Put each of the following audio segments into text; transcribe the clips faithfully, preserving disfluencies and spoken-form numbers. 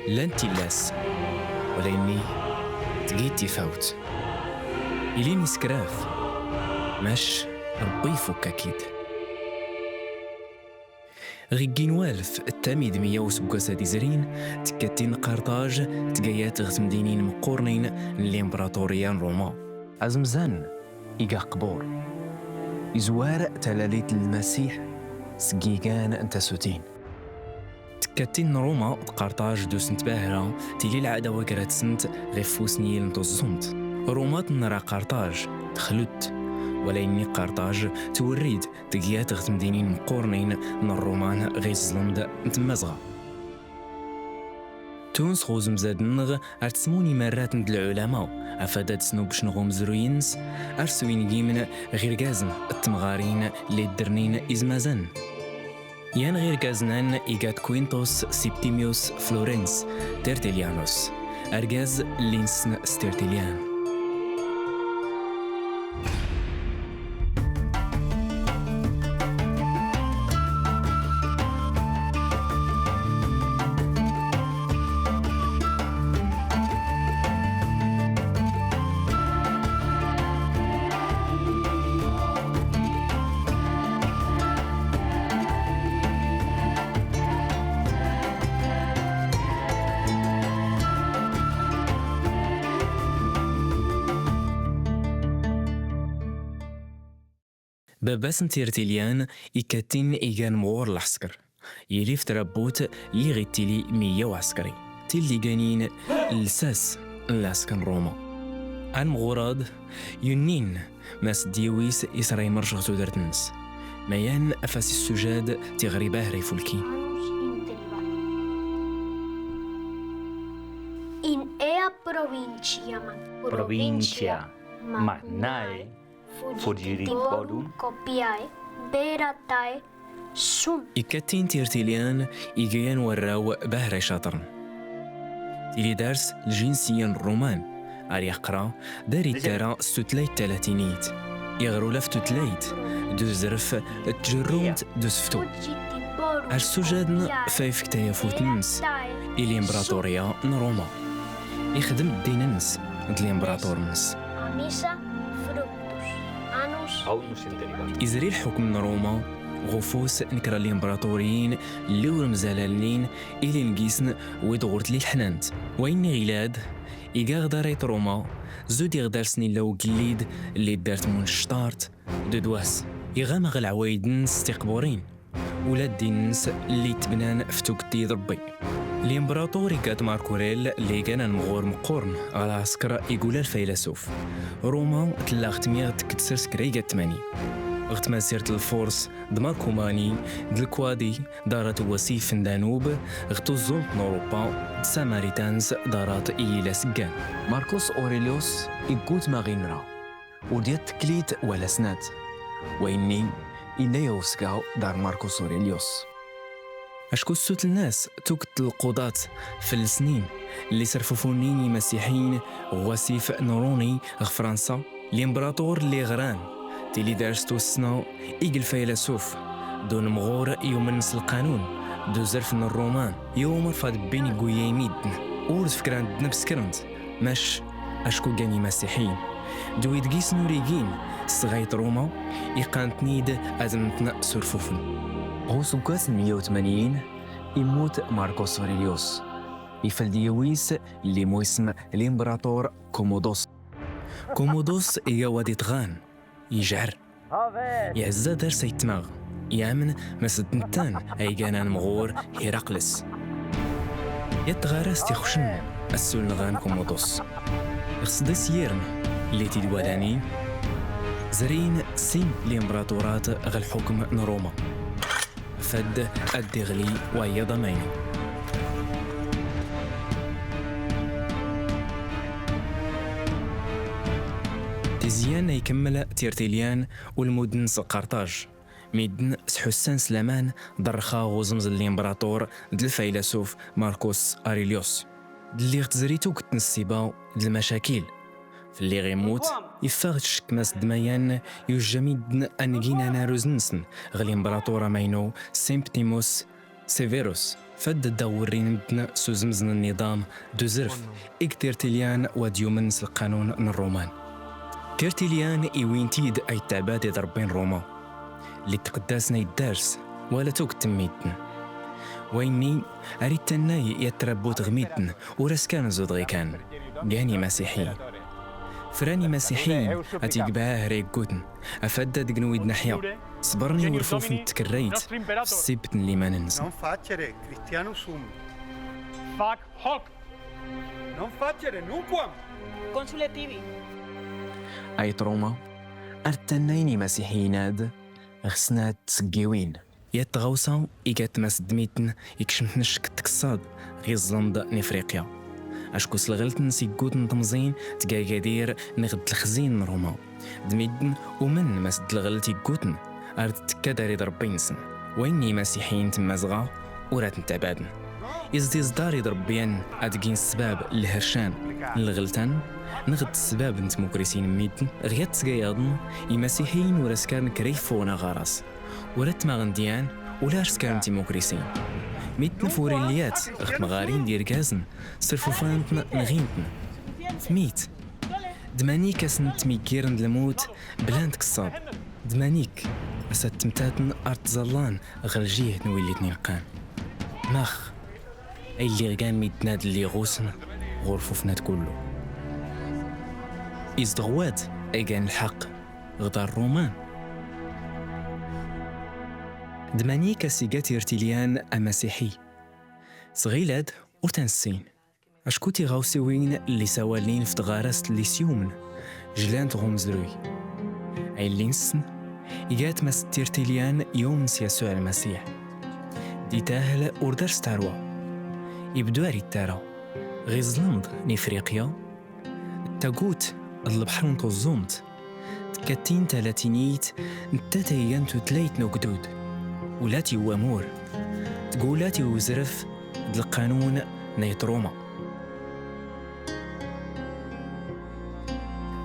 Llan tillas, walaynni tgid tifawt. Ilin iskraf, mac ṛebbi ifukk akid. Ɣ iggin walef ttamid miyya usggwas ad izrin, tkkatin qarṭaj tgayat ɣ tmdinin mqurnin n limbraṭurya n ruma. Azmzan iga qbur, izwar talalit n lmasiḥ sg igan n tasutin. Tkkatin n ruma d qarṭaj dusnt bahra, tili lɛadawa gratsnt ɣ ifus n yil n tuẓẓumt. Ruma tnra qarṭaj, txlut, walaynni qarṭaj twerrid tgyat ɣ tmdinin mqurnin n rruman ɣ iẓẓlmd n tmmazɣa. Tuns ɣ uzmzad nnɣ ar tsmun imarratn d lɛulama, afad ad snubcn ɣ umzruy ns, ar swingimn ɣ irgazn d tmɣarin lli ddrnin izmazan. Yan ɣ irgazn-an iga d quintus septimius florens tertullianus, argaz lli nsn s tertullian. Babas n tirtilyan ikkatin igan mɣur lɛskr. Yili f trabbut lli ɣ ittili miyya uɛskri, tilli ganin lsas n lɛskr n ruma. Anmɣur-ad yunnin mas d yiwis isra imrc ɣ tudrt-ns, mayan a fas issujad tiɣri bahra ifulkin. In ea provincia man provincia magnae fugirit bonum copiae veritae sunt. Ikkatin tirtilyan iga yan warraw bahra icaṭrn. Tili dars ljinsiya n rruman, ar iqqra dar ittara s tutlayt talatinit, iɣr ula f tutlayt d uzrf d tjrrumt d usftu. Ar sujadn fa ifk tayafut-ns i limbraṭurya n ruma, ixdm ddin-ns d limbraṭur-ns. Izri lḥukm n ruma ɣ ufus n kra n limbraṭuriyin lli ur mzalalnin, ilin gisn wid ɣur tli lḥnant. Waynni ɣilad iga ɣ dara i truma, zud iɣ darsn illa ugllid lli ddart mun cṭart d udwas, iɣam ɣ lɛwayd-ns tiqburin ula ddin-ns lli tbnan f tugtti d ṛebbi. Limbraṭur iga d markurel lli igan anmɣur mqqurn ɣ lɛskr igula lfaylasuf. Ruma tlla ɣ tmiɣt kd sers kra iga d tmani. Ɣ tmazirt lfurs d markumani d lkwadi darat wasif n danub, ɣ tuẓẓumt n urupa d samaritans darat i yila sggan. Markus aurelius iggut ma ɣ inra. Ur d-yat tklit wala snat. Waynni illa yaw sgaw dar markus aurelius. Acku ssutl-nas tugt lquḍat f lsnin lli srfufunnin imasiḥiyin ɣ wasif n runi ɣ fransa. Limbraṭur lli ɣran tili dars tussna ig lfaylasuf d unmɣur yumn s lqanun d uzrf n rruman, yumr fad bbin iguyyay middn ur d fkran ddnb skrnt. Mac acku gan imasiḥiyin d wid gisn ur igin s tɣayt ruma, iqqan-tn-id ad ntn surfufn. Ɣ usggwas n miyya u tmanyin immut markus aurelius. Ifld yawis lli mu ism limbraṭur kumudus. Kumudus iga wad itɣan, ijɛr, iɛzza dars aytmaɣ, yamn mas d nttan ay gan anmɣur hiraqles. Yat tɣarast ixwcn a ssulnɣan kumudus. Ixsḍ isyirn lli t-id-walanin zrin sin limbraṭurat ɣ lḥukm n ruma. Fad ad d-iɣli wayaḍ amaynu. Tizyan a ikmml tirtilyan ulmudn s qarṭaj. Middn sḥussan s laman d rrxa ɣ uzmẓ n limbraṭur d lfaylasuf markus aurelius. Dlli ɣ tzri tugt n ssiba d lmacakil. Flli ɣ immut iffɣ-d ccekk mas d mayan yujja middn a ngin anaruz-nsn ɣ limbraṭur amaynu semptimus Severus, fad da-wurrin mddn s-uzmz n-nniḍam d-uzrf, ig tirtilyan wa d-yumn s-lqanun n-rruman. Tirtilyan iwin-t-id ayt tɛbad iḍ-rbbi n-ruma, lli-tqddasn ay-ddars, wala tugtt n-middn. Waynni ar-ittannay yat-trabbut ɣ-middn, ur-as-karn zudɣ ikan, gan imasiḥiyin. Fran imasiḥiyin a-t-igbhar a-iggutn, afad da-dgn wi-d-naḥya, sbrn i-wrfuf n-tkrrayt, f-ssibbt n-liman-nsn. Non facere, cristiano sum. Fac hoc. Non facere nunquam. Consule tibi. Ayt ruma, ar-ttannayn imasiḥiyin-ad ɣ-snat tsggiwin. Yat tɣawsa iga-t mass d-middn ikcm-tn ccekk d-tkṣṣad ɣ-iẓẓlmḍ n-ifriqya. Acku s-lɣlt-ns iggutn tmẓin tga gadir nɣd lxzin n-ruma. D-middn umn mass d-lɣlt iggutn ar-d-tkkad ar-iḍ-rbbi-nsn. Waynni imasiḥiyin tmmazɣa ur-at-ntɛbadn. Izdiẓḍ ar-iḍ-rbbi-an ad-gin ssbab n-lhrcan n-lɣltan, nɣd ssbab n-tmukrisin n-middn. Ɣ-yat tsga yaḍn, imasiḥiyin ur-as-karn kra iffɣn aɣaras. Ur-at-tmaɣn dyan, ula ar-s-karn timukrisin. Middn f-urin lyat ɣ-tmɣarin d-irgazn, srfufan-tn nɣin-tn. Tmit. D-manik as-ntmiggirn d-lmut blan-tkṣṣad. D-manik as-at-tmtatn ar-tẓallan ɣ-ljihd n-willi tn-ilqqan. Max ay lliɣ gan middn-ad lli ɣusn ɣ-urfufn-ad kullu? Izḍ ɣwat ay gan lḥaqq ɣḍar rruman? D-manik as-iga tirtilyan amasiḥi? Sɣilad ur-tan-ssin. Acku tiɣawsiwin lli sawalnin f-tɣarast lli s-yumn jlant ɣ-umzruy. Ay llin ssn, iga-t mass d-tirtilyan yumn s-yasuɛ lmasiḥ. D-itahl ur-dar s-tarwa. Ibdu ar-ittara ɣ-iẓlmḍ n-ifriqya, d-tagut d-lbḥr n-tuẓẓumt. Tkkatin talatinit nttat ay gan tutlayt n-ugdud, ula-t i-wamur, tgulat i-uzrf d-lqanun n-ayt ruma.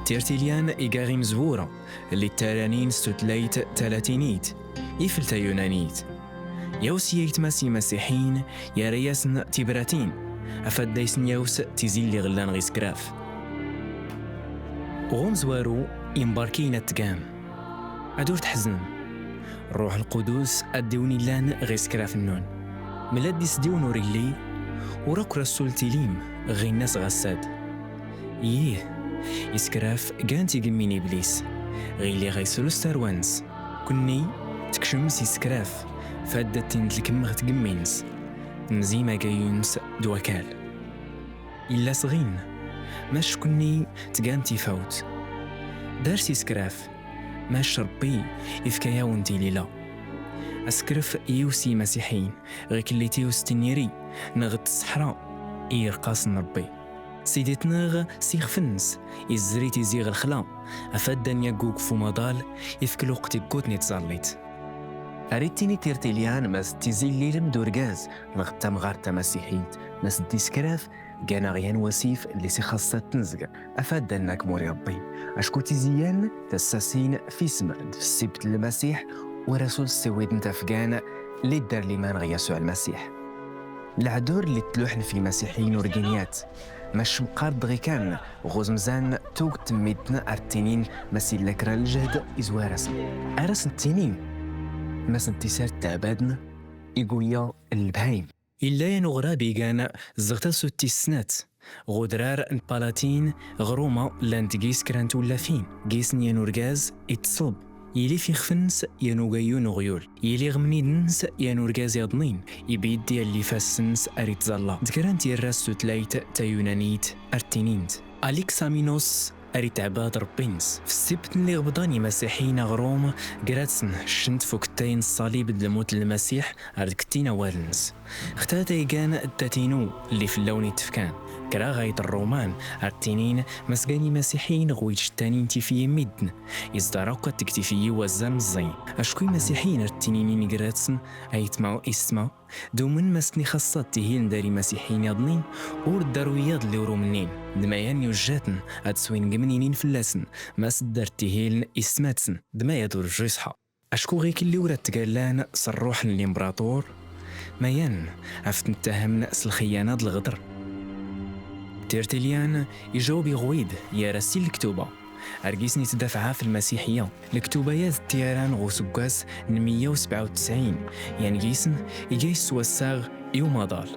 Tirtilyan iga ɣ-imzwura lli ttaranin s-tutlayt talatinit ifl tayunanit. Yaws i-aytma-s imasiḥiyin, yara-yasn tibratin afad da-isn-yaws tizilli ɣ-llan ɣ-iskraf. Ɣ-umzwaru imbarkiyin ad-tgam, ad-ur-tḥznem. Rruḥ lqudus ad-iwn-illan ɣ-iskraf-nnun. Mlad isdiwn ur-illi, ur-akk rasul tilim ɣ-innas ɣassad. Yih, iskraf gan tigemmi n-iblis, ɣ-illi ɣa-isru s-tarwa-ns. Kunni tkcmm s-iskraf, fad da-tt-in-tlkm ɣ-tgemmi-ns, tmzim agayyu-ns d-wakal. Illa s-ɣin, mac kunni tgam tifawt. Dar s-iskraf, mac rbbi ifka-yawn tilila. Askrf iws i-imasiḥiyin ɣ-ikllit iws tiniri, nɣd s-sḥra i-irqas n-rbbi. Sidi-tneɣ s-ixf-ns izri tizi ɣ-lxla, afad da-n-yaggug f-umaḍal, ifk luqt iggutn i-tẓallit. Ar-ittini tirtilyan mass d-tizilli lmd urgaz nɣd tamɣart tamasiḥit, mass d-iskraf gan-aɣ yan wasif lli s-ixaṣṣa ad-tnzg, afad da-n-nakmur i-rbbi. Acku tizi-yan tassasin f-ism d-f-ssibt n-lmasiḥ, ur-asul ssiwidn tafgan lli ddar liman ɣ-yasuɛ lmasiḥ. Lɛdur lli ttluḥn f-imasiḥiyin ur-gin yat, mac mqar-d ɣikan ɣ-uzmzan tugtt n-middn ar-ttinin mass illa kra n-ljhd izwar-asn. Ar-asn-ttinin mass d-tisart tɛbadn iguya n-lbhayim. Illa yan uɣrab igan zɣ-tasut tis-snat ɣ-udrar n-palatin ɣ-ruma, llan-d gis kra n-twllafin. Gisn yan urgaz ittṣb, yili f-ixf-ns yan ugayyu n-uɣyul, yili ɣ-mnid-ns yan urgaz yaḍnin, ibid yalli ifass-ns ar-ittẓalla. D-kra n-tirra s-tutlayt tayunanit ar-ttinint. Alexamenos ar-itɛbad rbbi-ns. F-ssibt n-lli ɣ-bḍan imasiḥiyin aɣrum, gra-tsn ccnt f-uktay n-ṣṣalib d-lmut n-lmasiḥ ar-dktin awal-ns. Xtat ay gan d-tatinu lli fell-awn-ittfkan. Kra ɣayt rruman ar-ttinin mass gan imasiḥiyin ɣwid cttanin tifiyi n-middn, iẓḍar akk ad-tg tifiyi wazzal mẓẓiyn. Acku imasiḥiyin ar-ttinin ini gra-tsn aytma issma, dumn mass tnixaṣṣat tihiln dar imasiḥiyin yaḍnin, ur-ddar wiyaḍ lli ur-umnin. Dmayan yujjatn ad-swin gmninin fell-asn mass ddar tihiln issma-tsn. Dmayad ur-jju iṣḥa. Acku ɣiklli ur-ad-tgallan s-rruḥ n-limbraṭur, Mayan, af-t-nttahamn s-lxiyana d-lɣdr. Tirtilyan ijawb iɣwid, yara-s i-lktuba. Ar-gis-n itdafɛa f-lmasiḥiya. Lktuba-yad tt-yaran ɣ-usggwas n miyya u sebɛa u tesɛin, yan-gis-n iga-yas s-wassaɣ i-umaḍal.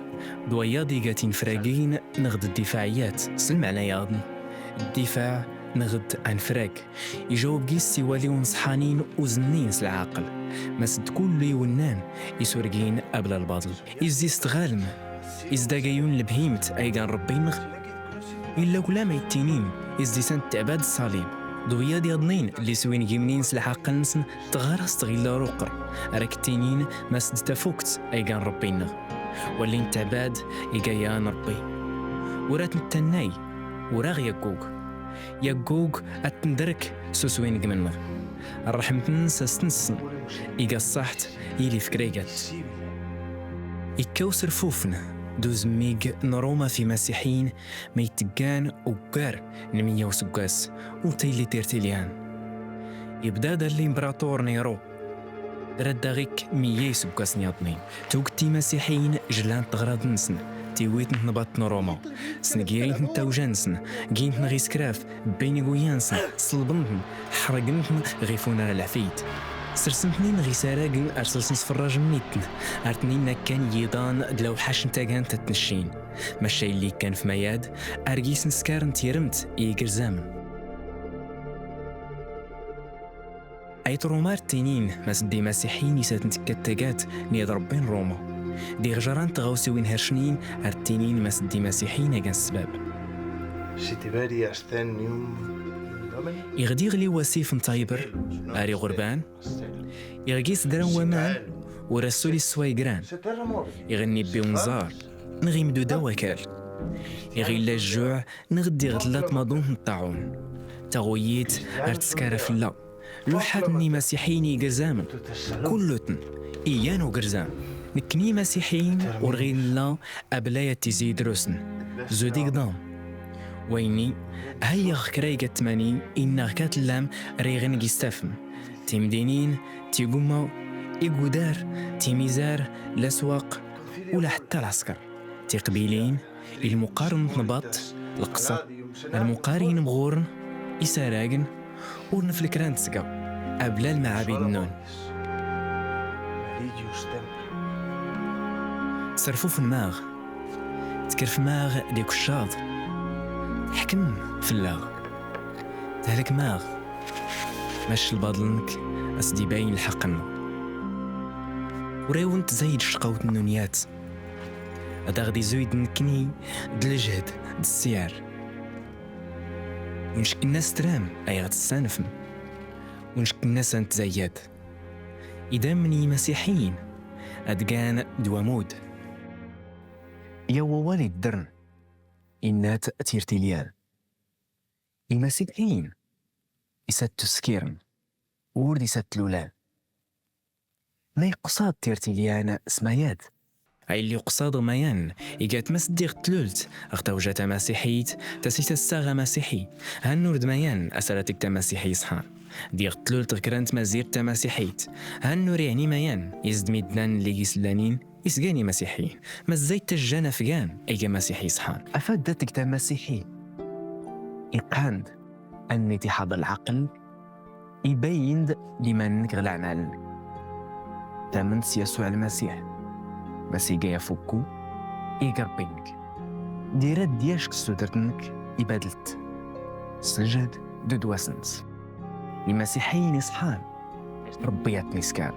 D-wayyaḍ iga tinfragin nɣd ddifaɛiyat, s-lmɛna yaḍn, ddifaɛ nɣd anfrag. Ijawb gis s-iwaliwin ṣṣḥanin uznnin s-lɛaql, mas-d kullu iwnan isurgin abla lbaṭl. Izdi s-tɣalm, izd agayun lbhimt aygan Ṛebbi-nneɣ. Illa kul ama ittinin, izdi san tɛbad ṣṣalib. D-wiyyaḍ yaḍnin lli swin gimnin s-lɛaql-nsn tɣarast ɣ-illa ṛuqr, ar-ak-ttinin mas-d tafukt aygan Ṛebbi-nneɣ. Wallin tɛbad iga-yan Ṛebbi. Ur at-nttannay, ur aɣ-yaggug. Yaggug at-tndrk s-uswingm-nneɣ. Ṛṛḥmt-ns a-s-tnsn, iga ṣṣaḥt, ili f-kraygat. Ikka usrfufn d-uzmmig n-Ṛuma f-imasiḥiyin ma itggan uggar n-miyya usggwas, unta illi Tirtilyan. Ibda-d a-l-imbraṭur Niṛu. Rad-aɣ-ikk miyya isggwasen yaḍnin. Tugt imasiḥiyin jlant ɣraḍ-nsn, tiwit n-tnbaḍt n-Ṛuma. Sngirint-n tawja-nsn, gint-n ɣ-iskraf, bbin iguya-nsn, ṣlbn-tn, ḥrgn-tn ɣ-ifunar a-lɛfit. Srsn-tnin ɣ-isaragn ar-s-lsn isfrraǧ-mnitn, ar-tn-inna kkan yiḍan d-lawḥac n-tagant a-tn-ccin. Macca illi ikkan f-mayad, ar-gis-n skarn tirmt i-igrzamen. Ayt Ṛuma ar-ttinin mas-d imasiḥiyin is-at-n-tekkat tagat n-iḍ Ṛebbi n-Ṛuma. Diɣ jrant tɣawsiwin hercnin ar-ttinin mas-d imasiḥiyin a-gan ssbab. Iɣ d-iɣli wasif n-tayber ar-iɣurban, iɣ gis-dran waman, ur assul isswa igran. Iɣ n-ibbi unẓar, nɣ imdud awakal. Iɣ illa jjuɛ, nɣ d-iɣ tlla tmaḍunt n-ṭṭaɛun. Taɣuyyit ar-tskara flla. Luḥat n-imasiḥiyin igrzamen, kullu-tn, iyan ugrzamen. Nkni imasiḥiyin ur ɣ-illa ablay a-t-izi idrusn, zud igḍam. Wayni, hayya ɣ-kraygat tmani inna ɣ-kat llam riɣn gis tafm. Timdinin, tigumma, igudar, timizar, laswaq, ula ḥtta lɛskr. Tiqbilin, ilmuqarn n-tnbaḍt, lqṣa, almuqar inmɣurn, isaragn, ur nfl kra n-tsga, abla lmɛabid-nnun. Srfufn-maɣ, tkrfm-aɣ d-ikccaḍ, tḥkmm fllaɣ, thlkm-aɣ, mac lbaḍl-nnk a-s-d-ibayn lḥaqq-nnun. Ur awn-tzayd cqawt n-nnunyat. Ad aɣ-d-izuyd nkni d-ljhd d-ssiyar. Ur ncknna s-tram ay ɣ-tessanfm. Ur ncknna s-ntzayyad. Idamn n-imasiḥiyin ad-gan d-wamud. Yaw wawal iddrn, inna-t Tirtilyan. Imasiḥiyin is-at-tuskirn, ur d-is-at-tlulan. Ma iqṣad Tirtilyan s-mayad? Ay-lli uqṣad ɣ-mayan, iga-t mas-d-iɣ tlult ɣ-tawja tamasiḥit, tasit-assaɣ amasiḥi, hannur d-mayan a-s-ara tg tamasiḥi iṣḥan. D-iɣ tlult ɣ-kra n-tmazirt tamasiḥit, hannur iɛni mayan, is-d-middnan lli gis-llanin, is-gan imasiḥiyin, mas-zayd tajjan afgan, iga amasiḥi iṣḥan. Afad d-tg tamasiḥi, iqqan-d, annit iḥaḍ lɛaql, ibayyn-d liman-nk ɣ-laɛmal-nk. Tamnt s-yasuɛ lmasiḥ, mas iga-y afukku, ig rbbi-nk. Dir-d-yack s-tudrt-nk ibadlt. Sǧhed d-udwas-ns. Imasiḥiyin iṣḥan, rbbi a-tn-iskar.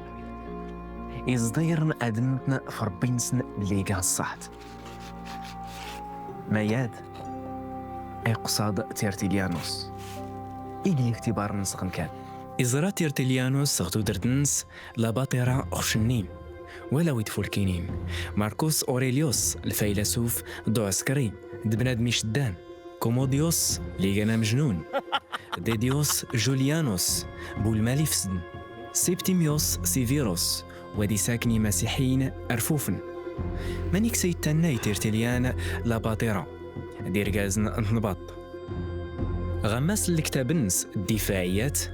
Iẓḍirn ad-mtn f-rbbi-nsn lli iga ṣṣaḥt. Mayad ay-qṣad Tirtilyanus? Ig-lli ktibr-ns ɣ-nkan. Iẓra Tirtilyanus ɣ-tudrt-ns labaṭira xcnnin, walaw-id fulkinin. Markus Urelyus, lfaylasuf d-uɛskri, d-bnadm icddan. Kumudyus, lli igan amjnun. Didyus Julyanus, bu-lmal ifsdn. Siptimyus Sivirus, wad-isakn imasiḥiyin rfufn. Mani ks-a-ittannay Tirtilyan labaṭira, d-irgazn n-tnbaḍt? Ɣ-ammas n-lktab-ns Ddifaɛiyat,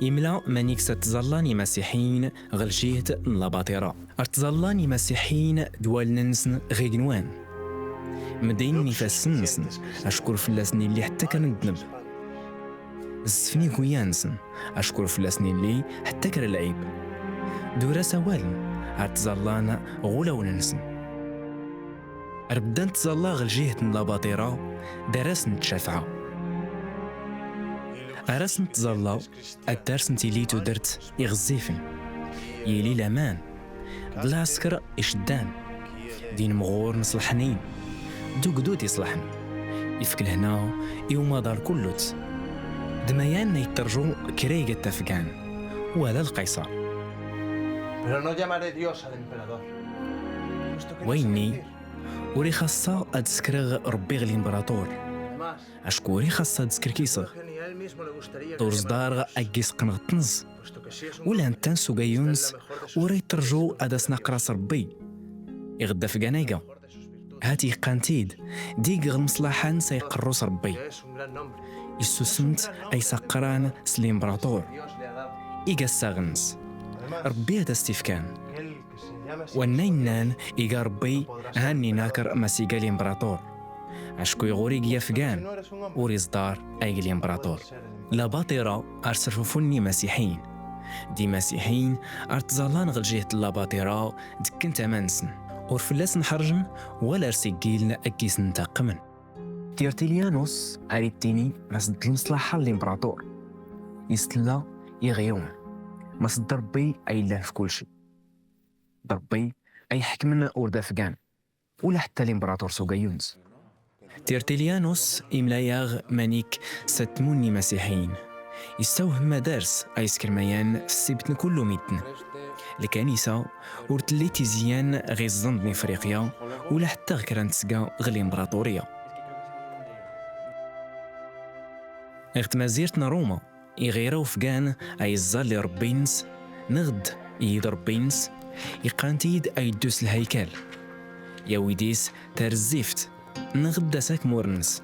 Imla manik s-at-ẓallan imasiḥiyin ɣ-ljiht n-labaṭira. Ar-t-ẓallan imasiḥiyin d-wallen-nsn ɣ-ignwan. Mdin ifassen-nsn, acku ur fell-asn illi ḥtta kra n-ddnb. Zzfn iguyan-nsn, acku ur fell-asn illi ḥtta kra lɛib. Dura s-awaln, ar-t-ẓallan ɣ-ulawn-nsn. Rbdan t-ẓalla ɣ-ljiht n-labaṭira, dar-asn ttcafɛa. Ar-asn t-ẓalla, ad-dar-sn tili tudrt iɣzzifn. Yili laman, d-lɛaskr icddan, d-inmɣurn ṣlḥnin, d-ugdud iṣlḥn. Ifk lhna i umaḍal kullut. D-mayan a-ittrǧu kra iga-t afgan, wala lqayṣar. Pero no llamaré Dios al emperador. Puesto que no sabe mentir. Wa-inni, ur ixaṣṣa ad-skrɣ Rbbi ɣ-limbraṭur. Acku ur ixaṣṣa ad-skrkisɣ. D-ur ẓḍarɣ a-gg-isqqnɣ ṭṭnẓ. Ula nttan s-ugayyun-ns ur a-ittrǧu ad-asn-aqras Rbbi. Iɣ-dd-afgan ayga. Hat iqqan-t-id, dig ɣ-lmṣlaḥa-ns a-iqqrrus Rbbi. Issusm-t a-isaqqran s-limbraṭur. Iga ssaɣ-ns. Rbbi ad-as-t-ifkan. Wanna innan iga Rbbi, hanni nakr mas iga limbraṭur. Acku iɣ ur ig-yafgan, ur iẓḍar a ig limbraṭur. Labaṭira ar srfufun imasiḥiyin. D-imasiḥiyin ar-t-ẓallan ɣ-ljiht n-labaṭira, d-kkn tama-nsn. Ur fell-asn ḥrjn, wala ar-siggiln a-gg-isn-ntaqqmn. Tirtilyanus ar-ittini mas d-lmṣlaḥa n-limbraṭur. Is-tlla iɣ-iwm. Mas d-Rbbi a-illan f-kulci. D-Rbbi a-iḥkmn ur d-afgan. Ula ḥtta limbraṭur s-ugayyun-ns. Tirtilyanus imla-yaɣ manik s-at-tmun n-imasiḥiyin. Issawhem adars a-iskr mayan f-ssibt n-kullu middn. Lkanisa ur telli tizi-yan ɣ-iẓẓan n-Ifriqya, ula ḥtta ɣ-kra n-tesga ɣ-limbraṭurya. Ɣ-tmazirt n-Ruma, iɣira ufgan a-iẓẓalli Rbbi-ns, nɣd iyid Rbbi-ns, iqqan-t-id a-iddu s-lhaykal. Yawi dis tarzift, nɣd asakmur-ns.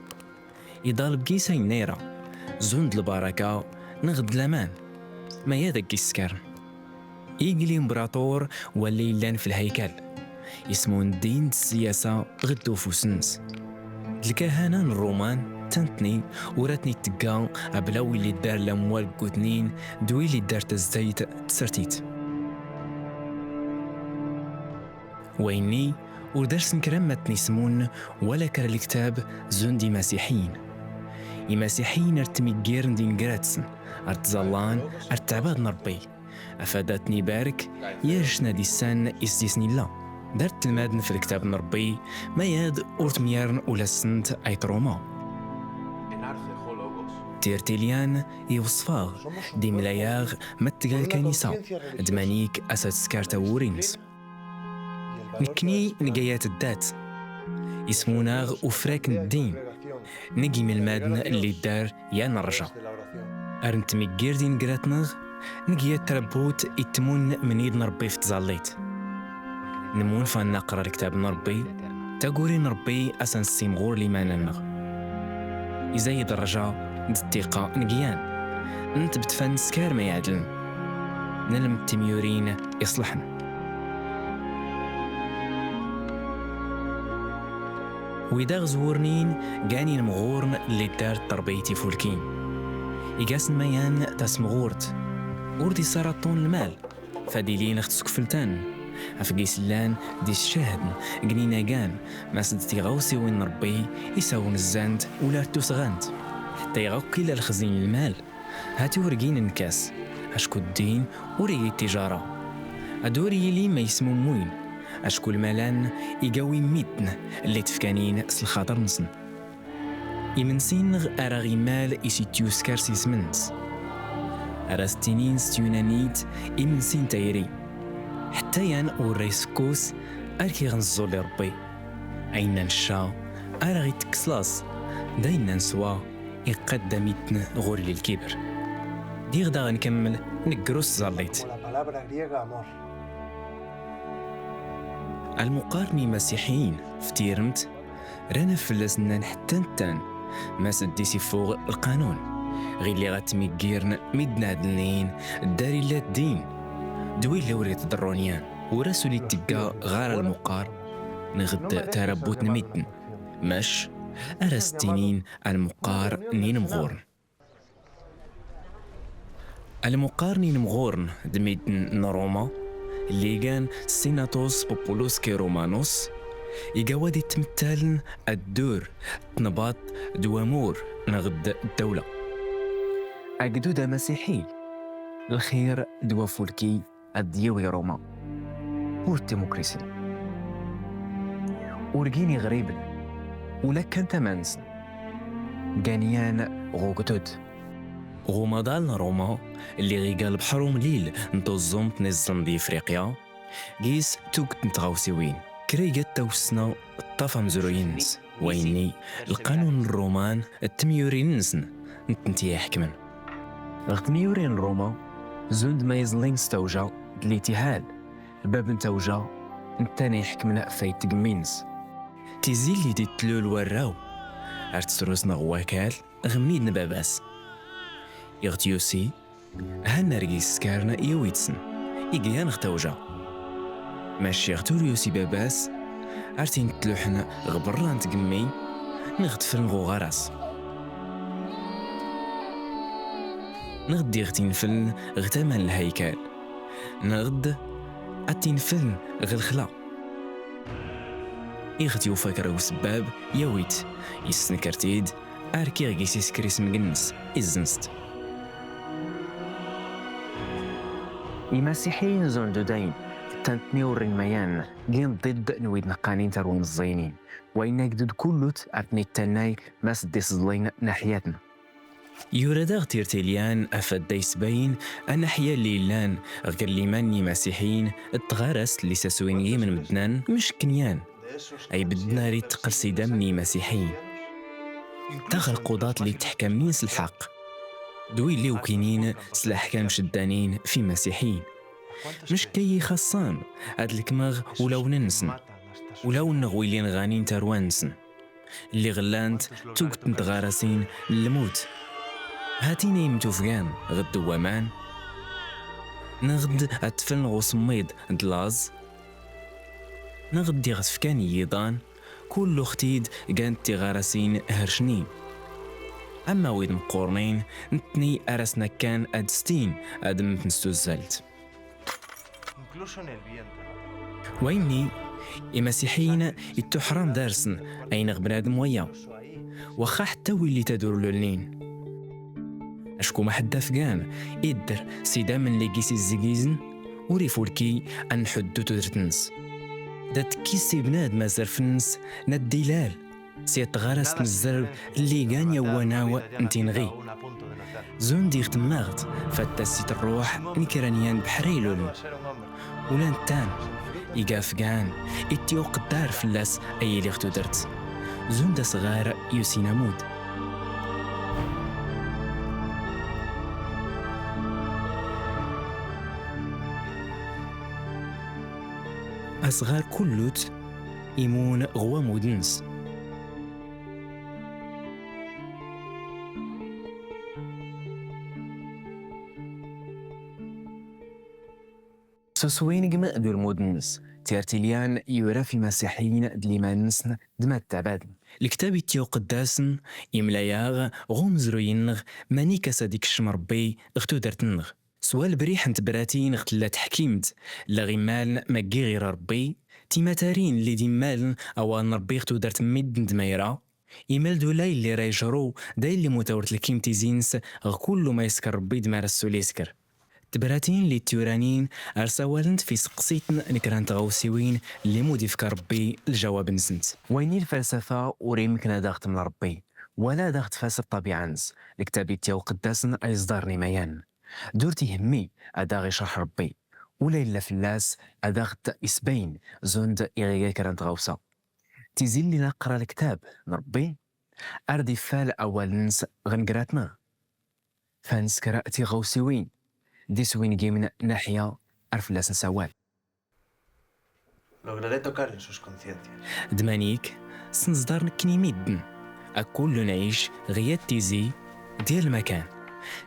Iḍalb gis a-innayra, zund lbaraka, nɣd laman, mayad a-gg-iskarn. Ig limbraṭur walli illan f-lhaykal. Ismun ddin d-ssiyasa ɣ-dd-ufus-ns. D-lkahana n-Rruman, tantni, ur atn-ittegga, abla willi ddar lamwal g-utnin, d-willi ddar tazzayt d-tsertit. Wa-inni, ur darsn kra n-matn ismun, wala kra lktab, zund imasiḥiyin. Imasiḥiyin ar-tmiggirn d-ingrat-sn, ar-tẓallan, ar-tɛbadn Rbbi. Afad atn-ibark, yajjtn ad-issann is-disn illa. Dar-tlmadn f-lktab n-Rbbi, mayad ur tmyarn ula ssnt a-itruma. Tirtilyan iwṣf-aɣ, d-imla-yaɣ, ma tga lkanisa, d-manik as-ad-tskar tawuri-ns. Nkni nga yat-ddat. Ismun-aɣ ufrak n-ddin. Ngi imlmadn lli ddar yan rrja. Ar ntmiggir d-ingrat-nɣ, ngi yat trabbut ittmun mnid n-Rbbi f-tẓallit. Nmun f-ad-naqra lktab n-Rbbi, taguri n-Rbbi as-ad-nssimɣur liman-nnɣ. Izay d-rrja d-ttiqqa ngi yan. Ntbt f-ad-nskar ma iɛdln. Nlmd timyurin iṣlḥn. Wid aɣ-zwurnin, gan inmɣurn lli ddar trbiyt ifulkin. Igasn mayan tasmɣurt. Ur d-isaraṭṭun lmal, fad ilin ɣ-tskfltan. Afgis llan d-iscahadn, gnin agan, mas d-tiɣawsiwin n-Rbbi, isawn zzant, ula ar-tusɣant. Ḥtta iɣ akk illa lxzin lmal. Hati ur gin nkas, acku ddin ur igi tijara. Ad ur yili ma ismummuyn, acku lmalan igawi middn lli tfkanin s-lxaṭr-nsn. Imnsi-nnɣ ar aɣ-imal is-ittyuskar s-ism-ns. Ar as-ttinin s-tyunanit imnsi n-tayri. Ḥtta yan ur ra-iskkus ar kiɣ-nẓẓul i Rbbi. Ayn-nna n-cca, ar aɣ-itkkes laẓ, d ayn-nna n-swa, iqqaddam-itn ɣur-li lkibr. Diɣ daɣ nkmml, nggru s-tẓallit. Almuqqar n-imasiḥiyin, f-tirmt, ran afllas nnan ḥtta nttan, mas dd-is-iffuɣ lqanun. Ɣilli ɣa tmiggirn middn adlnin ddar illa ddin d willi ur itḍrrun yan. Ur as uli tgga ɣar almuqqar nɣd tarabbut n middn, mac ar as ttinin almuqqar n inmɣurn. Almuqqar n inmɣurn d middn n ruma lli igan senatus populusque romanus, iga wad ittmttaln addur, tnbaḍt d wamur nɣd ddawla. Agdud amasiḥi, lxir d wafulki ad d-yawi ruma. Ur d timukrisi. Ur gin iɣribn ula kkan tama-nsn. Gan yan ɣ ugdud. Ɣ umaḍal n ruma lli ɣ iga lbḥr umlil n tuẓẓumt n iẓẓn d ifriqya, gis tugt n tɣawsiwin kra iga tawssna ṭṭaf amzruy-ns. Waynni lqanun n rruman d tmyurin-nsn ntnt i iḥkmn. Ɣ tmyurin n ruma zund ma iẓlin s tawja d litihal, bab n tawja nttan i iḥkmn fay tgmmi-ns. Tizi lli d-ittlul warraw ar tsrusn ɣ wakal ɣ middn baba-s. Iɣ tyusi han ar gis skarn yawi-tsn igyan ɣ tawja. Mac iɣ tur yusi baba-s ar tin ttluḥn ɣ brra n tgmmi nɣd fln ɣ uɣaras. Nɣd iɣ tin fln ɣ tama n lhaykal nɣd ad tin fln ɣ lxla. Iɣ tyufa kra n usebbab yawi-t, issnkr-t-id ar kiɣ gis iskr ismg-ns, izzn-st. Imasiḥiyin zund udayn ttan tniwrrin mayan gin ḍidd n widn qqanin tarwa mẓẓiynin. Waynna agdud kullut ar tn ittannay mas d-isẓlin naḥyatn. Yura daɣ tirtilyan afad da isbayn anaḥya lli illan ɣ liman n imasiḥiyin d tɣarast lli saswin gimn mddnan mckn yan. Ay bddn ar ittqls idamn n imasiḥiyin. Taɣ lquḍat lli ttḥkamnin s lḥaq d willi ukinin s laḥkam cddanin f imasiḥiyin. Mckn ay ixaṣṣan ad lkmɣ ulawn-nsn, ulawn ɣ willi nɣanin tarwa-nsn. Lli ɣ llant tugt n tɣarasin n lmut. Hatin ay mtufgan ɣ dd waman, nɣd ad tfln ɣ usmmiḍ d laẓ, nɣd iɣ tfkan i yiḍan, kullu ɣ tid gant tiɣarasin hrsnin. Amma wid mqqurnin, ntni ar asn akkan ad stin ad mmtn s tuzzalt. Waynni, imasiḥiyin ittuḥram dar-sn ayn ɣ bnadm waya, waxxa ḥtta willi tad ur lulnin. Acku ma ḥdd afgan iddr s idamn lli gis izzigizn, ur ifulki ad nḥuddu tudrt-ns. Da tkkis i bnadm azrf-ns n ddilal s tɣarast n zzrb lli gan yawwanaw n tinɣi. Zund iɣ tmmaɣt fattas i trruḥ n kra n yan bḥra iluln. Ula nttan iga afgan ittyuqddar fllas ay iliɣ tudrt. Zund asɣar yusin amud. Asɣar kullut imun ɣ wamud-ns. Suswingm d ulmud-ns, tirtilyan yura f imasiḥiyin d liman-nsn d ma ttabadn. Lktab ittyuqddasn imla-yaɣ ɣ umzruy-nnɣ manik as ad ikkcm Rbbi ɣ tudrt-nnɣ. Swal briḥ n tbratin ɣ tlla tḥkimt, lla ɣ immaln ma ggiɣ ira Rbbi, timatarin lli d immaln awal n Rbbi ɣ tudrt n middn d mayra, imal d ulay lli ra ijru da illi mutawrt lkimt izins ɣ kullu ma iskr Rbbi d ma ra ssul iskr. Tbratin lli ttyuranin ar sawalnt f iseqsitn n kra n tɣawsiwin lli mud ifka Rbbi ljawab-nsnt. Waynni lfalsafa ur imkn ad aɣ tml Rbbi wala ad aɣ tfasr ṭṭabiɛa-ns. Lktab ittyuqddasn a iẓḍarn imayan. Dur tihmmi ad aɣ icrḥ Rbbi ula illa fllas ad aɣ t isbayn zund iɣ iga kra n tɣawsa. Tizi lli naqra lktab n Rbbi ar d iffal awal-ns ɣ ngrat-nnɣ. Fa nskr tiɣawsiwin d iswingimn naḥya ar fllas nsawal. D manik s nẓḍar nkni middn, a kullu nɛic ɣ yat tizi Dir lmakan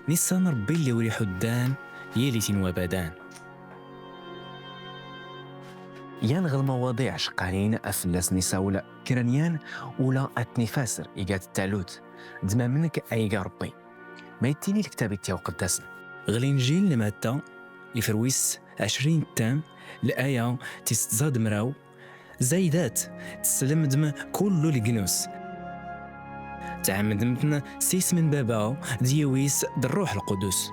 nissan rbbi lli ur iḥuddan yilitin wabadan. Yan ɣ lmawaḍiɛ ceqqanin afllasn isawla kra n yan ula atnifasr igat talut d mamnk a iga rbbi. Ma ittini lktab ittyaw qddasn ɣ linjil n matta ifrwis ɛcrin ttam l aya tis tẓad mraw. Zaydat tslmdm kullu lgnus tɛmdmtn s ism n baba d yiwis d rruḥ lqudus.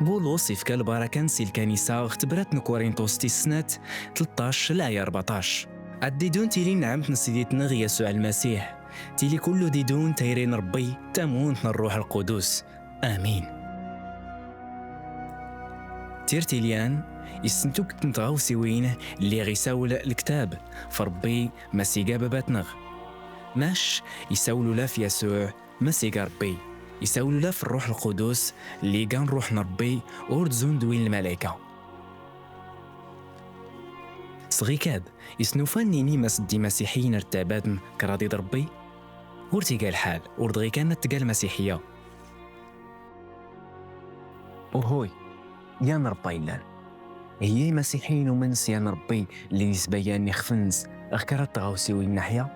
Bulus ifka lbarakan si lkanisa ɣ tbrat n kurintus tis snat tltṭac l aya rbaṭac. Ad didun tili n ɛmt n siditn ɣ yasuɛ lmasiḥ. Tili kullu didun tayri n rbbi tamunt n rruḥ lqudus. Amin. Tirtilyan isntukt n tɣawsiwin lli ɣ isawl lktab f rbbi ma s iga babatnɣ. Mac isawl ula f yasuɛ ma s iga rbbi. Isawl ula f rruḥ lqudus lli igan rruḥ n rbbi ur dzun d win lmalayka. Sɣikad isnufan nini ma s dd imasiḥiyin ar ttabatn kraḍ id rbbi? Ur tiga lḥal ur dɣikan ad tga lmasiḥiya. Uhuy, yan rbba illan. Hiya imasiḥiyin umn s yan rbbi lli isbayan ixf ns ɣ kraḍ tɣawsiwin naḥya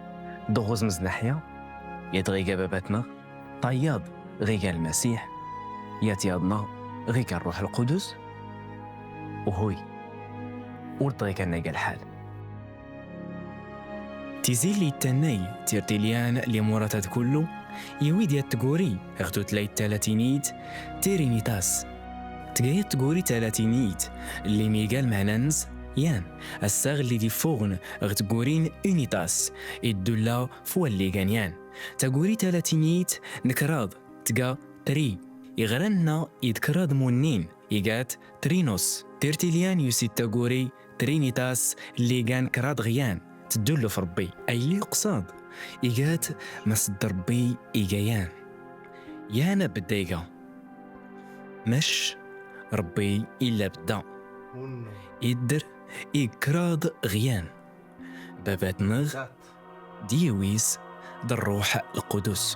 d uɣuzmz naḥya. Yadɣ iga babatnɣ ṭayyaḍ ɣ iga lmasiḥ. Yatyaḍnɣ ɣ iga rruḥ lqudus. Uhuy, ur dɣikan ad iga lḥal. Tizi lli ittannay tirtilyan lli murat ad kullu iwid yat tguri ɣ tutlayt talatinit. Tirinitas tga yat tguri talatinit lli miga lmana ns yan. Assaɣ lli d ifuɣn ɣ tguri n unitas iddulla f walli igan yan. Taguri talatinit n kraḍ tga tri iɣranna id kraḍ munnin igat trinus. Tirtilyan yusid taguri trinitas lli igan kraḍ ɣ yan tdullu f rbbi. Aylli uqṣaḍ igat ma s dd rbbi iga yan. Yan abdda iga mac rbbi illa abdda. Iddr ig kraḍ ɣ yan babatnɣ d yiwis d rruḥ lqudus.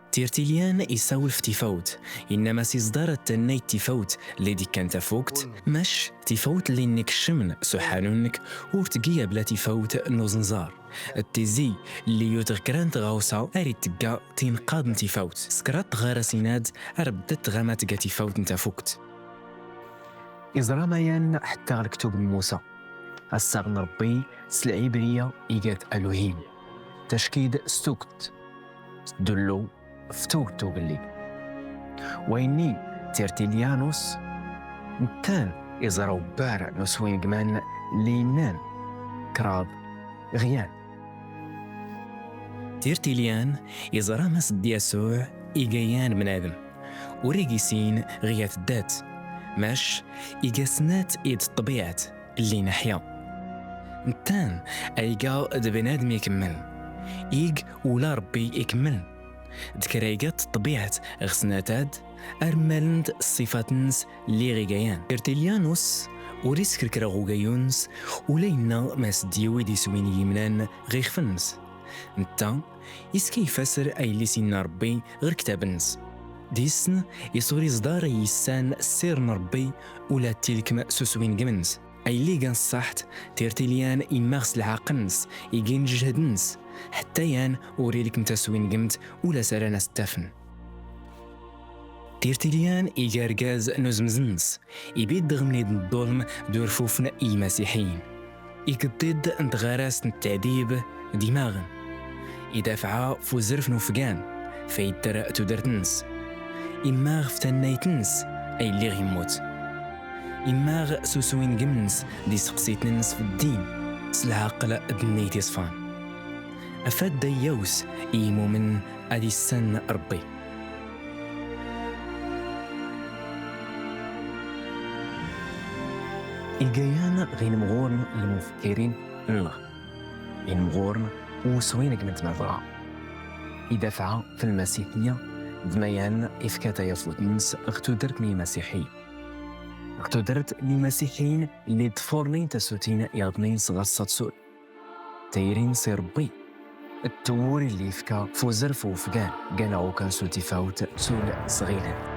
Tirtilyan isawl f tifawt inna ma s iẓḍar ad tannay tifawt lli d ikkan tafukt. Mac tifawt lli nn ikcmn s uḥanu nnk ur tgi abla tifawt n uẓnẓar. D tizi lli yut ɣ kra n tɣawsa ar itgga tinqaḍ n tifawt s kraḍ tɣarasin ad ar bdda tɣama tga tifawt n tafukt. Iẓra mayan ḥtta ɣ lktub n musa. Assaɣ n rbbi s lɛibriya igat aluhim. Tackid s tugt tdullu f tugt tuglli. Waynni tirtilyanus nttan iẓra ubbar n uswingman lli innan kraḍ ɣ yan. Tirtilyan iẓra ma s dd yasuɛ iga yan bnadm ur ig isin ɣ yat ddat. Mac iga snat id ṭṭbiɛt lli naḥya. Nttan ayga d bnadm ikmmln ig ula rbbi ikmmln d kra iga ṭṭbiɛt ɣ snat ad ar mmalnt ṣṣifat nns lli ɣ iga yan. Tirtilyanus ur iskrkr ɣ ugayu nns ula inna ma s dd yiwid iswin i imnan ɣ ixf nns. Ntta iskayf asr aylli s inna rbbi ɣ lktab nns. Disn is ur iẓḍar i issan ssir n rbbi ula tilkm s uswingm nns. Aylli igan ṣṣaḥt tirtilyan immaɣ s lɛaql nns ig injhd nns ḥtta yan ur ilkmt aswingmt ula s aran as ttafn. Tirtilyan iga argaz n uzmz nns ibidd ɣ mnid n ḍḍulm d urfufn i imasiḥiyin. Igḍḍiḍ n tɣarast n ttɛdib d imaɣn. Idafɛa f uzrf n ufgan f aydr tudrt nns. Immaɣ f tannayt nns aylli ɣ immut. Immaɣ s uswingm nns d iseqsitn nns f ddin s lɛaql d nniyt iṣfan. Afad da iyaws i imumn ad issann rbbi. Iga yan ɣ inmɣurn lmufkkirin nn ɣ inmɣurn uswingm n tmabɣa. Idafɛa f lmasiḥiya d mayan ifka tayafut nns ɣ tudrt n imasiḥiyin ɣ tudrt n imasiḥiyin lli ḍfurnin tasutin iɣḍnin s ɣaṣṣa tsul. Tayri nns i rbbi Ttwuri llifka fuzr fufgan gana ukan sutifawt sul sɣilan.